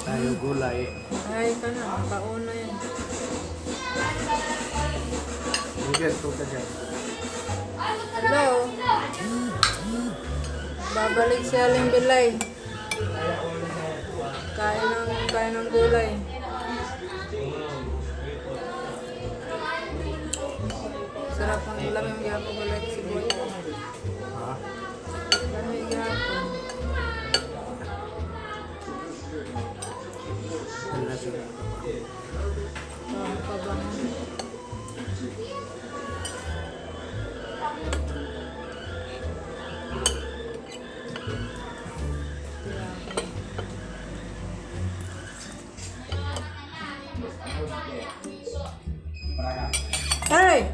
Tayo gulay. Ay, ka na. Pauna yan. Miguel, ka dyan. Hello? Babalik si Aling Bilay. Kain ng gulay. Sarap ang ulam yung gihapon gulay si Boy. Ha? Lami gihapon. Wala sila. Pabango. Hey!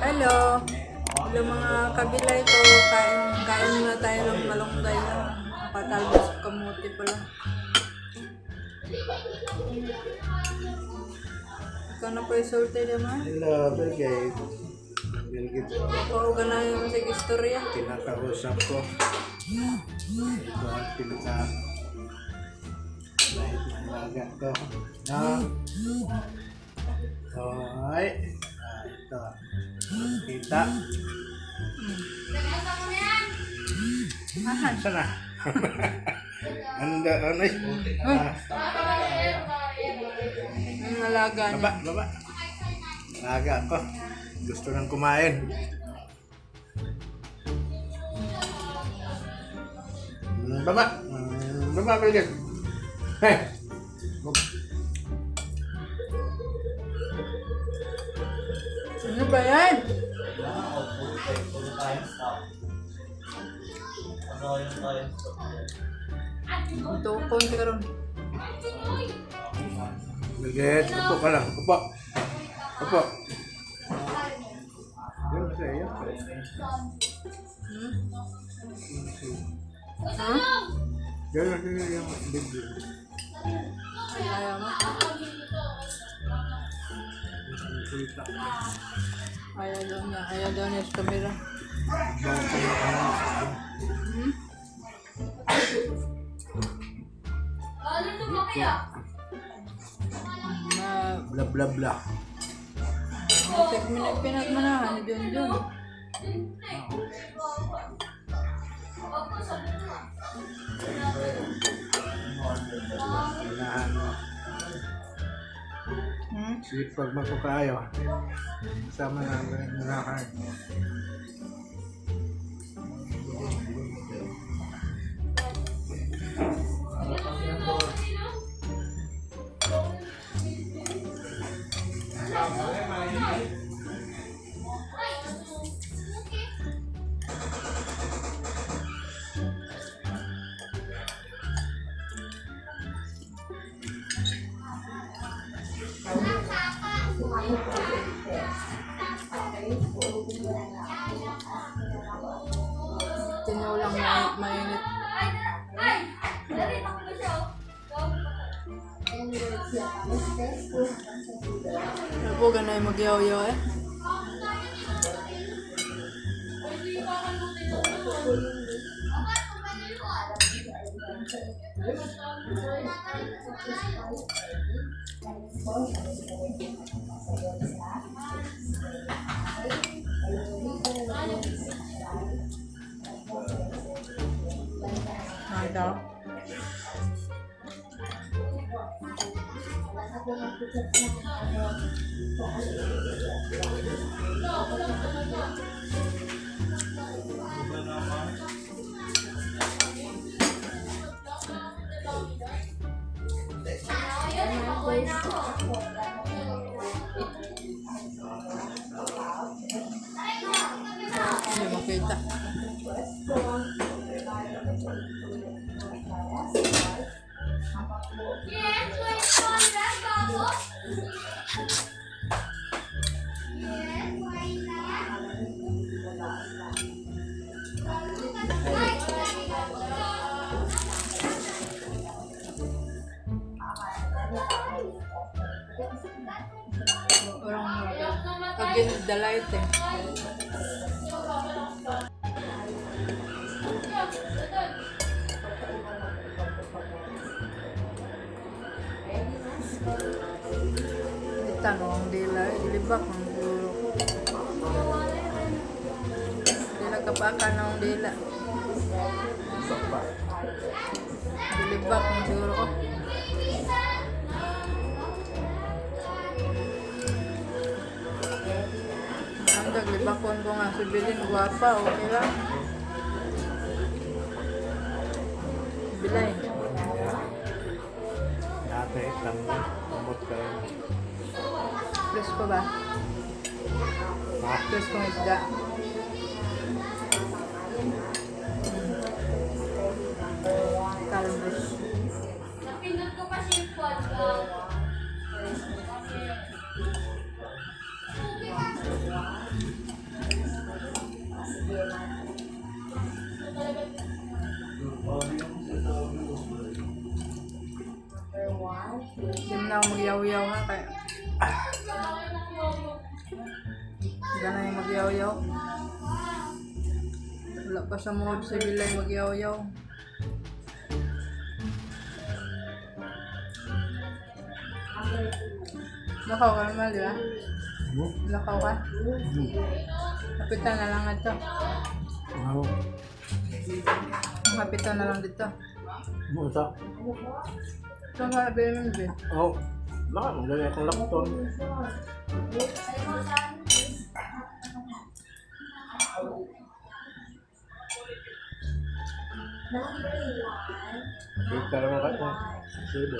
Hello! Hello mga kabilay ko. Kain, kain muna tayo ng malunggay na. Patalbos kamote pala. Ikaw na po yung sulti naman. Hello, Bill Gates. Bill Gates. Ikaw ganahin mo sa istorya. Kinakausap ko. Ito ang pinaka lahit ng alaga ko. Na? Ay. Ah, ito. Kita. Ahan. Sana? Anda, ano eh? Ah, Ang alaga niya. baba, baba. Alaga ko. Gusto nang kumain. Baba. Baba, Bill Gates. Hey. Ano ba yan? Ito, konti ka ron. Bill Gates, upo ka lang. Upo. Upo. Yun sa iyo. Hmm? Ha? Yan lang yung video. Ayaw mo? Kita. Ayaw daw niya. Ayaw daw niya sa camera. Hmm? Ma, Bla bla bla. Pinagmanahan ni Jun Jun. Inahan mo. Hmm? Sipag mo ko kayo. Sama namin inahan. Tinulang mainit. Ano po ganay magyaw-yaw eh? Nakita ko. Hindi makita. Orang Against the light eh. Itanong dila, ilibak ang siguro ko. Dila kapaka ng dila. Dilibak ang siguro ko. Ang daglibakon ko nga si Bilin, gwapa, okay lang. Bilay. Dati, lang umot ka rin. Presko ba? Ha? Preskong isda. Kalbos. Napindot ko pa siya yung phone ko. Hindi mo na ako magyaw-yaw nga kaya. Gana yung magyaw-yaw. Wala pa sa mood sa Bilay magyaw-yaw. Lakaw ka naman, di ba? Hmm? Lakaw ka? Hmm. Kapitan na lang ito. Ano? Kapitan na lang dito. Musa. Ito nga, bilhin mo, Bin. Oh. Baka magaling akong lakton. Kita naman kayo. Sige.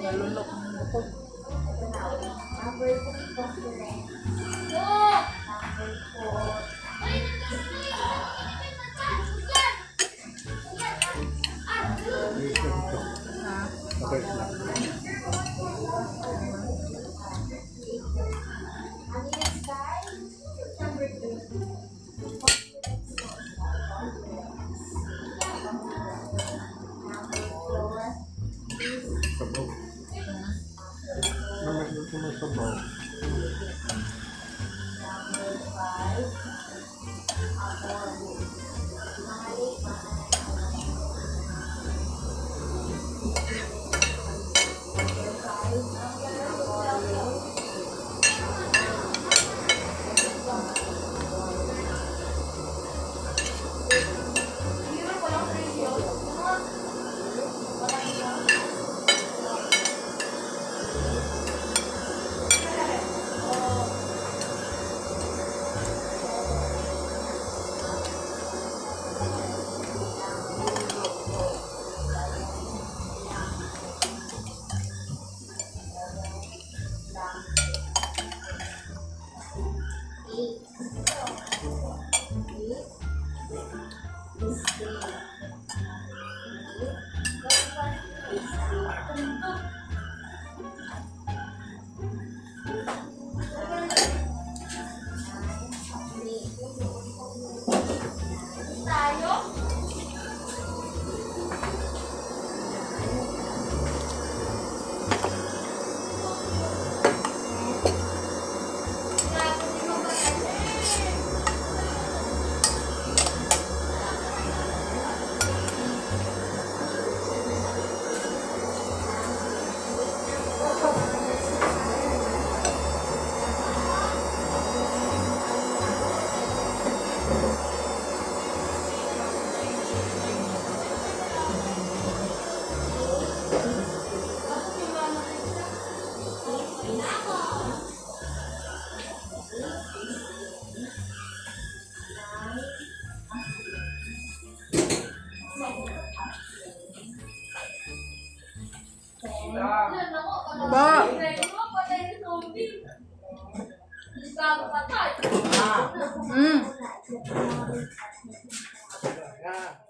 Nalunok ang bukog. Ha? Okay lang. Sabaw. Naman ito mo sabaw. Tayo? Ha.